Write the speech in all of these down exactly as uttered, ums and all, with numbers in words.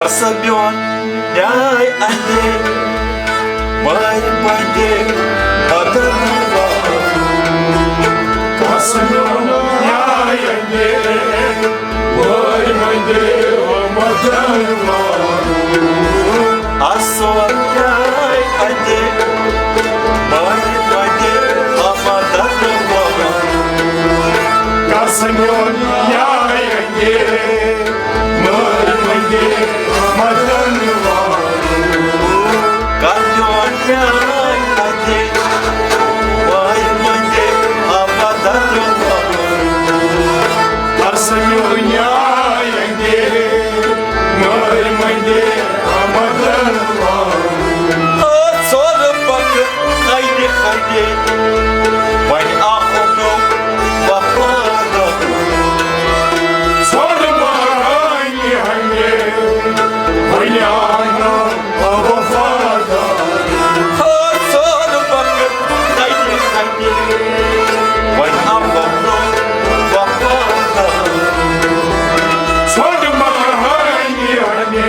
سا میون نیاے اندے، مٲرۍ مندے بدل وارو۔ کر سا میون نیاے اندے، مٲرۍ مندے بدل وارو۔ آسون نیاے اندے، مٲرۍ مندے بدل وارو۔ کر سا میون نیاے اندے، مٲرۍ مندے بدل وارو۔ کر میون نیاے اندے، مٲرۍ مندے بدل وارو۔ کر سا میون نیاے اندے، مٲرۍ مندے بدل وارو۔ ژھوٚر پکھ کنہِ کنہِ، وۄنۍ آو نہٕ وفادار۔ ژھوٚر پکھ کنہِ کنہِ، وۄنۍ آو نہٕ وفادار۔ ژھوٚر پکھ کنہِ کنہِ، وۄنۍ آو نہٕ وفادار۔ ژھوٚر پکھ کنہِ کنہِ،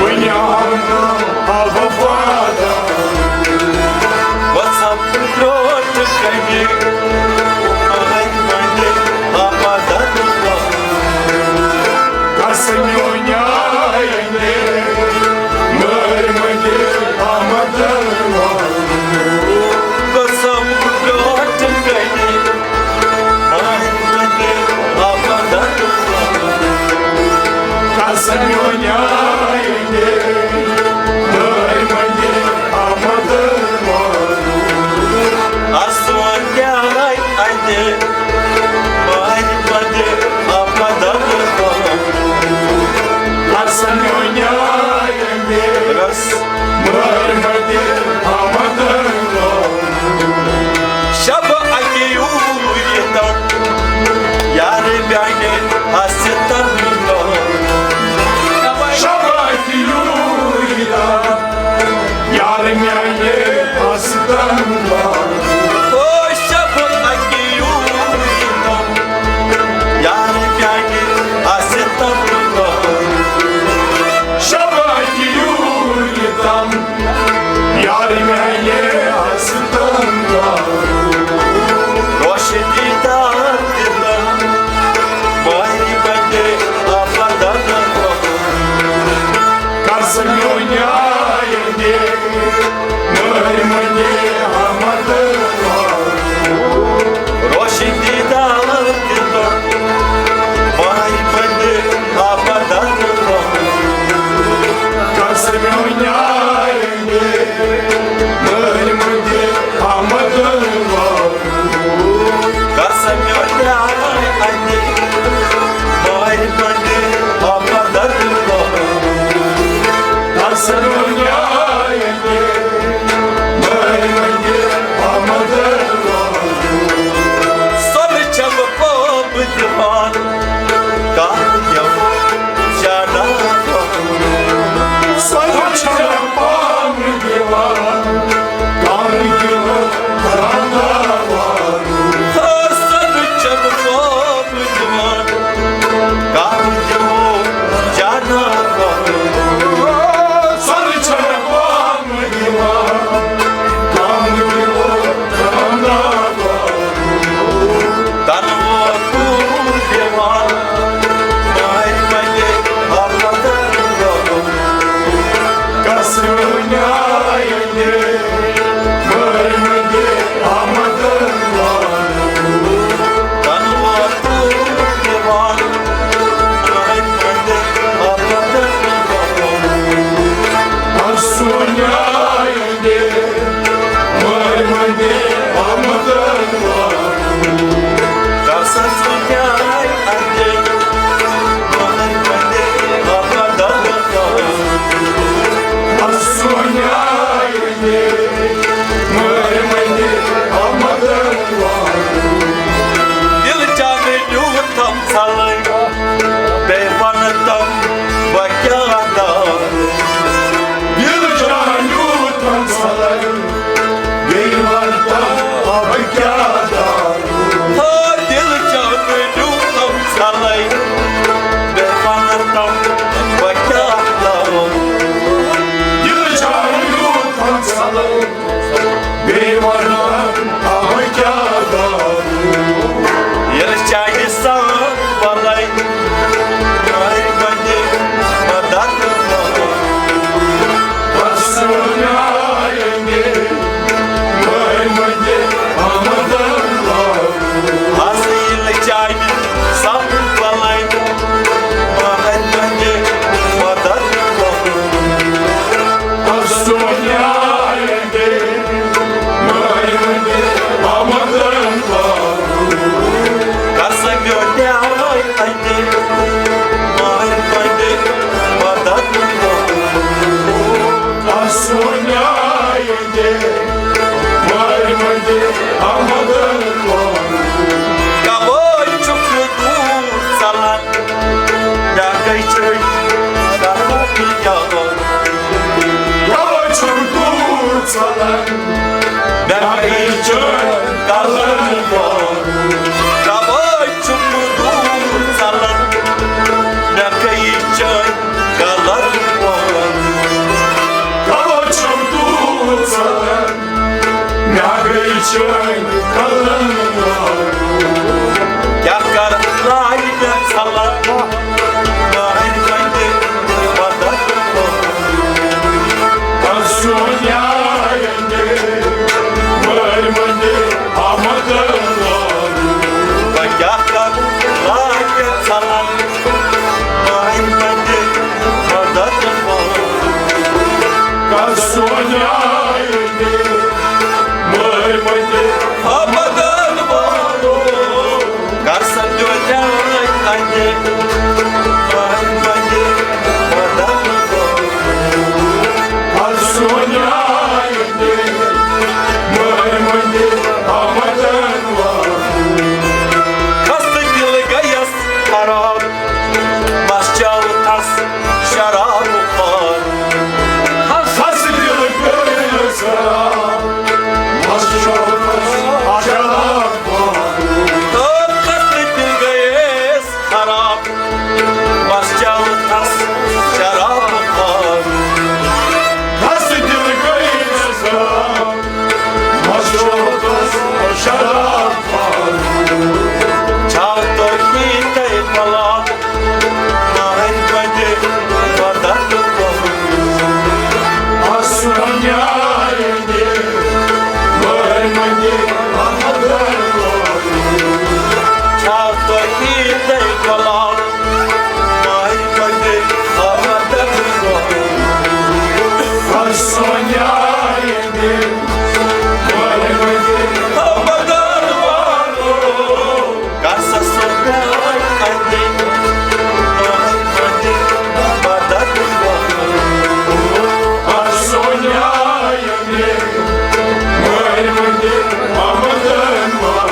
وۄنۍ آو نہٕ وفادار۔ وسم برونٛٹھ کنہِ، مٲرۍ مندے بدل وارو۔ کر سا میون نیاے اندے، مٲرۍ مندے بدل وارو۔ وسم برونٛٹھ کنہِ، مٲرۍ مندے بدل وارو۔ کر سا میون نیاے اندے، مٲرۍ مندے بدل وارو۔ آسون نیاے اندے، مٲرۍ مندے بدل وارو۔ کر سا میون نیاے اندے، رس۔ مٲرۍ مندے بدل وارو۔ شب اکی اوٗرۍ تام، یارٕ میانہِ ہسہِ تم لوگ۔ شب اکی اوٗرۍ تام، یارٕ میانہِ ہسہِ تم لوگ۔ او شب اکی اوٗرۍ تام، یارٕ میانہِ ہسہِ تم لوگ۔ شب اکی اوٗرۍ تام، یارٕ میانہِ ہسہِ تم لوگ۔ روشن دیدار دِلم، مٲرۍ مندے بدل وارو۔ کر سا میون نیاے اندے، مٲرۍ مندے بدل وارو۔ روشن دیدار دِلم، مٲرۍ مندے بدل وارو۔ کر سا میون نیاے اندے، مٲرۍ مندے بدل وارو۔ کر سا میون نیاے اندے، مٲرۍ مندے بدل وارو۔ کر سا میون مےٚ گٔے چٲنۍ کلن وٲر۔ توے چھُم نہٕ دوٗر ژلان۔ مےٚ گٔے چٲنۍ کلن وٲر۔ توے چھُم دوٗر ژلان۔ مےٚ گٔے چٲنۍ کلن وٲر۔ کیٛاہ کر لارِ مےٚ ژلان۔ مٲرۍ مٔنٛدِ مدد وٲر۔ کر سون نیاے اندے، مٲرۍ مٔنٛدِ آمدن وٲر۔ بہٕ کیٛاہ کر لارِ مےٚ ژلان۔ مٲرۍ مٔنٛدِ مدد وٲر۔ کر سون نیاے اندے، مٲرۍ مٔنٛدِ آمدن وٲر۔ کر سا میون نیاے اندے، مٲرۍ مٔنٛدِ مدد وٲر۔ کر سون نیاے اندے، مٲرۍ مٔنٛدِ آمدن وٲر۔ خستہٕ دِل گٔیَس خراب، بس چاو تس شراب خواب۔ خستہٕ دِل گٔیَس خراب، بس چاو تس شراب خواب۔ خستہٕ دِل گٔیَس خراب، بس چاو تس شراب خواب۔ خستہٕ دِل گٔیَس خراب، بس چاو تس شراب خواب۔ چھاو توحیٖدے بلاو، مٲرۍ مٔنٛدِ مدد وٲر۔ آسُن نیاے دِ، مٲرۍ مٔنٛدِ مدد وٲر۔ چھاو توحیٖدے بلاو، مٲرۍ مٔنٛدِ مدد وٲر۔ آسُن نیاے دِ، مٲرۍ مٔنٛدِ مدد وٲر۔ کر سا سۄ نیاے اندے، مٲرۍ مٔنٛدِ مدد وٲر۔ کر سا نیاے اندے، مٲرۍ مٔنٛدِ مدد وٲر۔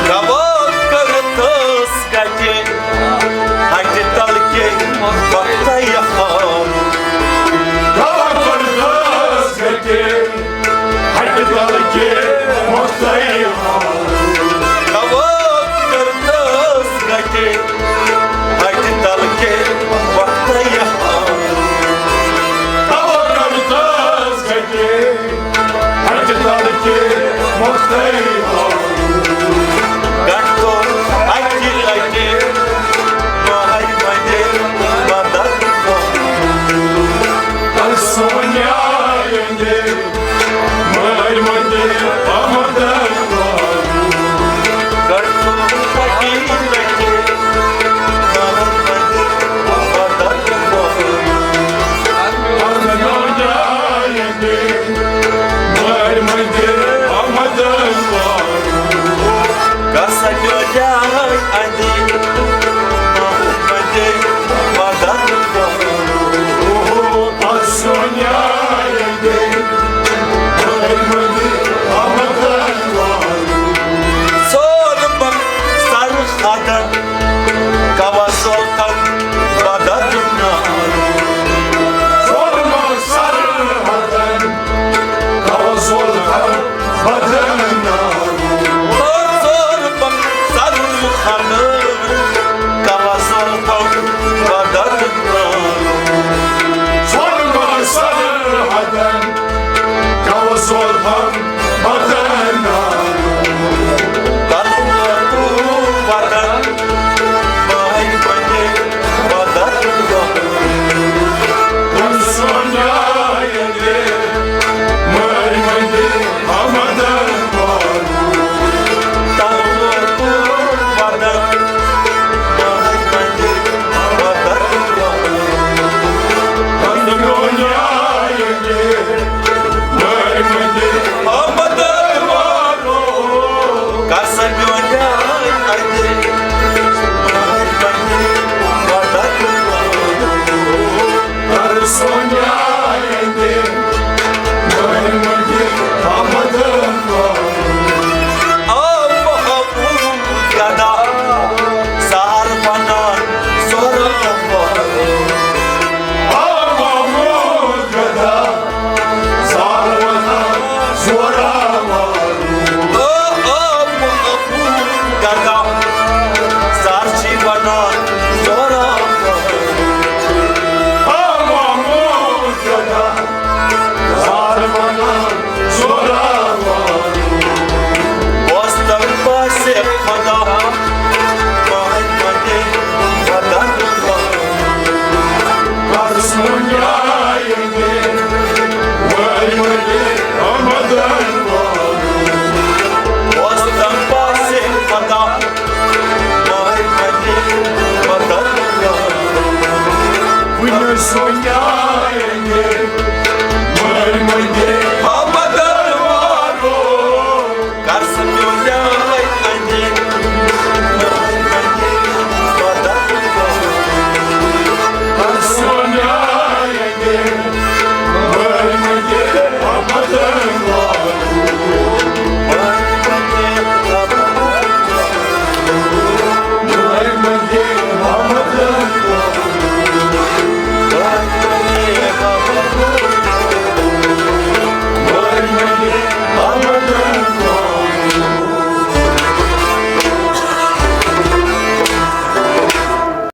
گواہ کٔرتھس گتہِ، ہٹہِ تل کے وقتہ یہان۔ گواہ کٔرتھس گتہِ، ہٹہِ تل کے وقتہ یہان۔ گواہ کٔرتھس گتہِ، ہٹہِ تل کے وقتہ یہان۔ گواہ کٔرتھس گتہِ، ہٹہِ تل کے وقتہ یہان۔ گٹھ تو اکہِ لٹہِ، مٲرۍ مٔنٛدِ مدد وٲر۔ کر سون نیاے اندے، مٲرۍ مٔنٛدِ مدد وٲر۔ کر سون نیاے اندے، مٲرۍ مٔنٛدِ مدد وٲر۔ کر سون نیاے اندے، مٲرۍ مٔنٛدِ مدد وٲر۔ کر سا نیاے اندے، مٲرۍ مٔنٛدِ مدد وٲر۔ کر سون نیاے اندے، مٲرۍ مٔنٛدِ مدد وٲر۔ سون مقصد خدن، گواہ زلفن مدد نارو۔ سون مقصد خدن، گواہ زلفن مدد نارو۔ سون مقصد خدن، گواہ زلفن مدد نارو۔ سون مقصد خدن، گواہ زلفن مدد نارو۔ کلمہ تو وطن، مٲرۍ مٔنٛدِ مدد وٲر۔ کر سون نیاے اندے، مٲرۍ مٔنٛدِ مدد وٲر۔ کلمہ تو وطن، مٲرۍ مٔنٛدِ مدد وٲر۔ کر سون نیاے اندے، مٲرۍ مٔنٛدِ مدد وٲر۔ کر سا میون نیاے اندے، مٲرۍ مٔنٛدِ مدد وٲر۔ کر سون نیاے اندے، مٲرۍ مٔنٛدِ مدد وٲر۔ آ محمود گدا، سار بنان سورا وٲر۔ آ محمود گدا، سار بنان سونچائیں گے،